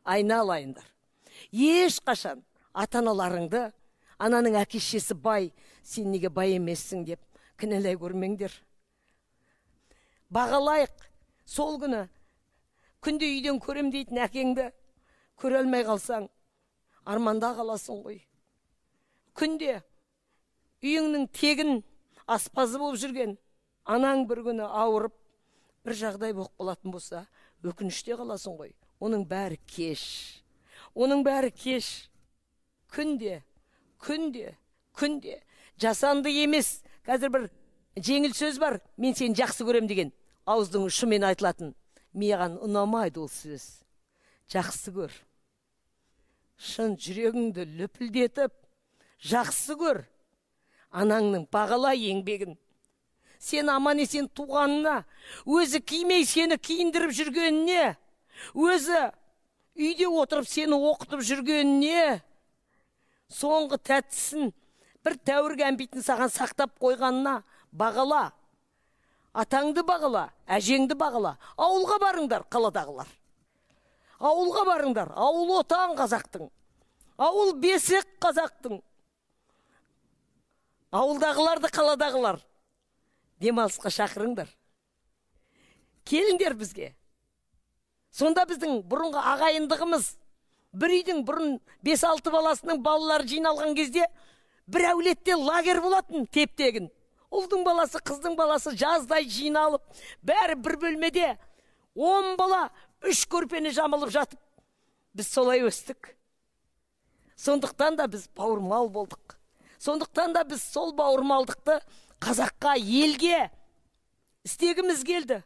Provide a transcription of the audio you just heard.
Айналайындар, ешқашан ата-аналарыңды, ананың әке-шешесі бай, сен неге бай емессің деп кінәлай көрмеңдер. Бағалайық. Сол күні күнде үйден көрем дейтін әкеңді көре алмай қалсаң, арманда қаласың ғой. Күнде үйіңнің тегін аспазы болып жүрген анаң бір күні ауырып, бір жағдай болып қалатын болса, өкініште қаласың ғой. Оның бәрі кеш. Оның бәрі кеш. Күнде, күнде, күнде. Жасанды емес. Қазір бір жеңіл сөз бар, мен сені жақсы көрем деген ауыздың ұшымен айтылатын. Маған ұнамайды ол сөз. Жақсы көр. Шын жүрегіңді лүпілдетіп, жақсы көр. Анаңның бағала еңбегін. Сен аман есен туғанына, өзі кимей сені киіндіріп жүргеніне, өзі үйде отырып сені оқытып жүргеніне, соңғы тәттісін бір тәуір кәмпитін саған сақтап қойғанына бағала. Атаңды бағала, әжеңді бағала. Ауылға барыңдар, қаладағылар. Ауылға барыңдар, ауыл отан қазақтың. Ауыл бесік қазақтың. Ауылдағыларды қаладағылар демалысқа шақырыңдар. Келіңдер бізге. Сонда біздің бұрынғы ағайындығымыз, бір үйдің бұрын 5-6 баласының балалары жиналған кезде бір әулетте лагерь болатын теп-тегін. Ұлдың баласы, қыздың баласы жаздай жиналып, бәрі бір бөлмеде 10 бала 3 көрпені жамылып жатып, біз солай өстік. Сондықтан да біз бауырмал болдық. Сондықтан да біз сол бауырмалдықты қазаққа, елге істегіміз келді.